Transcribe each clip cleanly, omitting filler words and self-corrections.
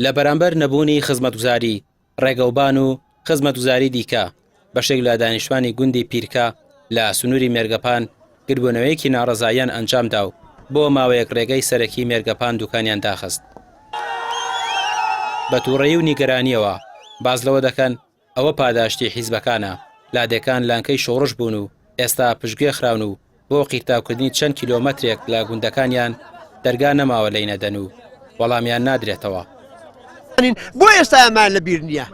لە بەرامبەر نەبوونی خزمەتگوزاری ڕێگەوبان و خزمەتگوزاری دیکە، بەشێک لە دانیشتوانی گوندی پیرکە لە سنووری مێرگەپان گردبوونەوەیەکی ناڕەزاییان ئەنجامدا و بۆ ماوەیەک ڕێگەی سەرەکی مێرگەپان دوکانیان داخست. بە تووڕەیی و نیگەرانییەوە باس لەوە دەکەن، ئەوە پاداشتی حیزبەکانە، لادێکان لانکەی شۆڕش بوون و ئێستا پشتگوێ خراون و بۆ قیرتاوکردنی چەند کیلۆمەترێک لە گوندەکانیان دەرگا نەماوە لێی نەدەن و وەڵامیان نادرێتەوە. بۆ ئێستا ئەمان لە بیر نییە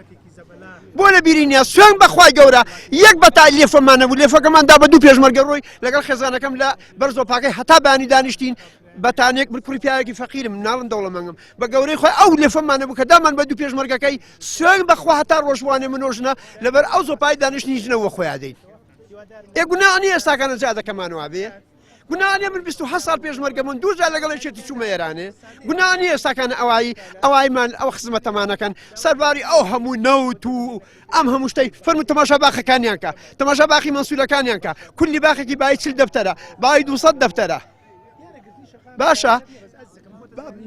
بۆ لە بیری نییە سوێن بەخوای گەورە یەک بەتا لێفەمان نەبوو لێفەکەمان دا بە دوو پێشمەرگە ڕۆی لەگەڵ خێزانەکەم لە بەرزۆپاکەی هەتا بانی دانیشتین بەتانێک من کوڕی پیاوێکی فەقیرم مناڵم دەوڵەمەنگم بە گەورەی خۆی ئەو لێفەمانە بوو کە دامان بە دوو پێشمەرگەکەی سوێن بەخوا هەتا ڕۆژوانێ منۆژنە لەبەر ئەو زۆپای دانیشتنی ژنەوە خۆیان دەین ئێ گوناح نییە ئێستاکانە جادەکەمان وابێ گوناح نییە من 27 ساڵ پێشمەرگە من دوو جار لەگەڵ یەکێتی چوومە ئێرانێ گوناح نییە ئێستاکانە ئەوایی ئەوایمان ئەو خزمەتەمانەکەن سەرباری ئەو هەموو نەوت و ئەم هەموو شتەی فەرموو تەماشا باخەکانیان کە تەماشا باخی مەنسوورەکانیان کە کولی باخێکی بای 40 دەفتەرە بای 200 دەفتەرە باشە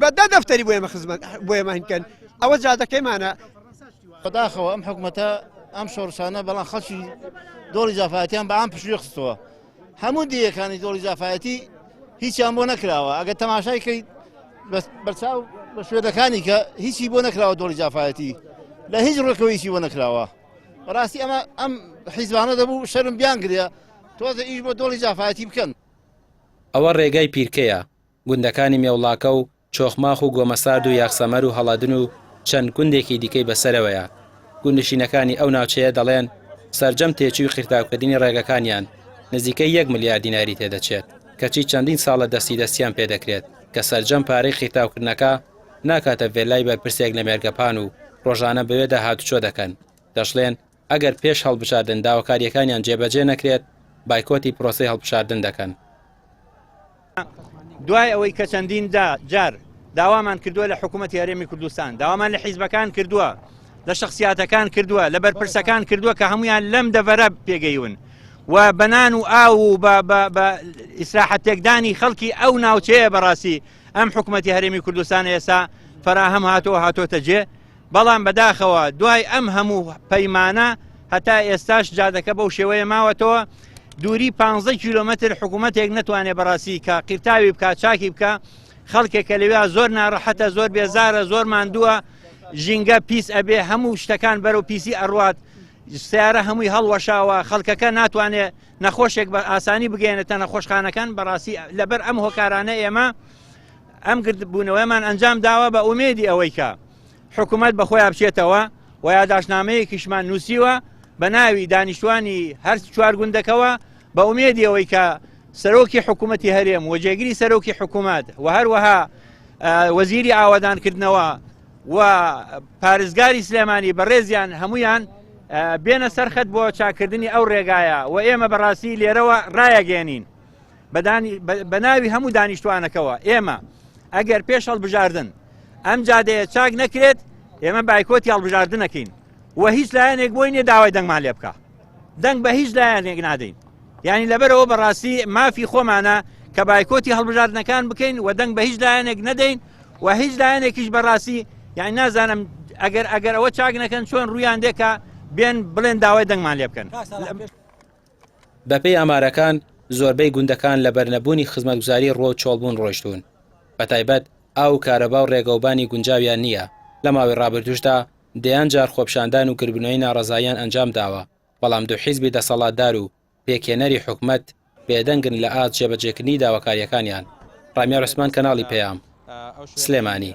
بە دە دەفتەری بۆ ئێمە خزمەت بۆ ئێمە هینکەن ئەوە جادەکەیمانە بەداخەوە ئەم حکومەتە ئەم شۆڕشانە بەڵام خەڵکی دۆڵی جافایەتیان بە ئەم پشوێ خستەوە هەموو دیەکانی دۆڵی جافایەتی هیچیان بۆ نەکراوە ئەگەر تەماشای کەیت بەرچاو بە شوێنەکانی کە هیچی بۆ نەکراوە دۆڵی جافایەتی لە هیچ ڕێکەوە هیچی بۆ نەکراوە بەڕاستی ئەمە ئەم حیزبانە دەبوو شەرم بیانگرێ تۆزە ئیش بۆ دۆڵی جافایەتی بکەن. ئەوە ڕێگای پیرکەیە، گوندەکانی مێوڵاکە و چۆخماخ و گۆمەسارد و یاخسەمەر و هەڵەدن و چەند گوندێکی دیکەی بەسەرەوەیە. گوندنشینەکانی ئەو ناوچەیە دەڵێن، سەرجەم تێچووی قیرتاوکردنی ڕێگەکانیان نزیکەی یەک ملیار دیناری تێدەچێت، کەچی چەندین ساڵە دەستی دەستیان پێدەکرێت کە سەرجەم پارەی قیرتاوکردنەکە ناکاتە ڤێلای بەرپرسێک لە مێرگەپان و ڕۆژانە بەوێدا هاتوچۆ دەکەن. دەشڵێن، ئەگەر پێش هەڵبژاردن داواکارییەکانیان جێبەجێ نەکرێت، بایکۆتی پرۆسەی هەڵبژاردن دەکەن. دوای ئەوەی کە چەندین جار داوامان کردووە لە حکوومەتی هەرێمی کوردستان، داوامان لە حیزبەکان کردووە، لە شخصیاتەکان کردووە، لە بەرپرسەکان کردووە کە هەمویان لەم دەڤەرە پێگەیون و بەنان و ئاو و بە ئیسراحەت تێکدانی خەڵکی ئەو ناوچەیە بەڕاستی ئەم حکوومەتی هەرێمی کوردستان ئێستا فەراهەم هاتۆ هاتۆتە جێ بەڵام بەداخەوە دوای ئەم هەموو پەیمانە هەتا ئێستاش جادەکە بەو شێوەیە ماوەتەوە دووری 15 کیلۆمەتر حکوومەتێک نەتوانێت بەڕاستی کە قیرتاوی بکە چاکی بکە خەڵکێک کە لەوێ زۆر ناڕەحەتە زۆر بێزارە زۆر ماندووە ژینگە پیس ئەبێ هەموو شتەکان بەرەو پیسی ئەڕوات سیارە هەمووی هەڵوەشاوە خەڵکەکە ناتوانێت نەخۆشێک بە ئاسانی بگەێنێتە نەخۆشخانەکان بەڕاستی لەبەر ئەم هۆکارانە ئێمە ئەم گردبوونەوەمان ئەنجام داوە بە ئومێدی ئەوەی کە حکوومەت بە خۆیان بچێتەوە و یاداشنامەیەکیشمان نووسیوە بە ناوی دانیشتوانی هەر چوار گوندەکەوە بە ئومێدی ئەوەی کە سەرۆکی حکوومەتی هەرێم و جێگری سەرۆکی حکوومەت و هەروەها وەزیری ئاوەدانکردنەوە و پارێزگاری سلێمانی بەڕێزیان هەمویان بێنە سەرخەت بۆ چاکردنی ئەو ڕێگایە و ئێمە بەڕاستی لێرەوە ڕایەگەێنین بە ناوی هەموو دانیشتوانەکەوە ئێمە ئەگەر پێش هەڵبژاردن ئەم جادەیە چاک نەکرێت ئێمە بایکۆتی هەڵبژاردنەکەین و هیچ لایەنێک بۆی نیە داوای دەنگمان لێ بکە دەنگ بە هیچ لایەنێک نادەین یعنی لەبەرەوە بەڕاستی مافی خۆمانە کە بایکۆتی هەڵبژاردنەکان بکەین و دەنگ بە هیچ لایەنێک نەدەین و هیچ لایەنێکیش بەڕاستی یعنی نازانم ئەگەر ئەگەر ئەوە چاک نەکەن چۆن ڕویان دێکە بێن بڵێن داوای دەنگمان لێ بکەن. بەپێی ئامارەکان زۆربەی گوندەکان لەبەر نەبوونی خزمەتگوزاری ڕووەو چۆڵبوون ڕۆیشتوون، بەتایبەت ئاو و کارەبا و ڕێگەوبانی گونجاویان نییە، لە ماوەی ڕابردووشدا دەیان جار خۆپیشاندان و گردبوونەوەی ناڕەزاییان ئەنجامداوە، بەڵام دوو حیزبی دەسەڵاتدار و پێکهێنەری حکومەت بێدەنگن لە ئاست جێبەجێکردنی داواکارییەکانیان. ڕامیار عوسمان کەناڵی پەیام، سلێمانی.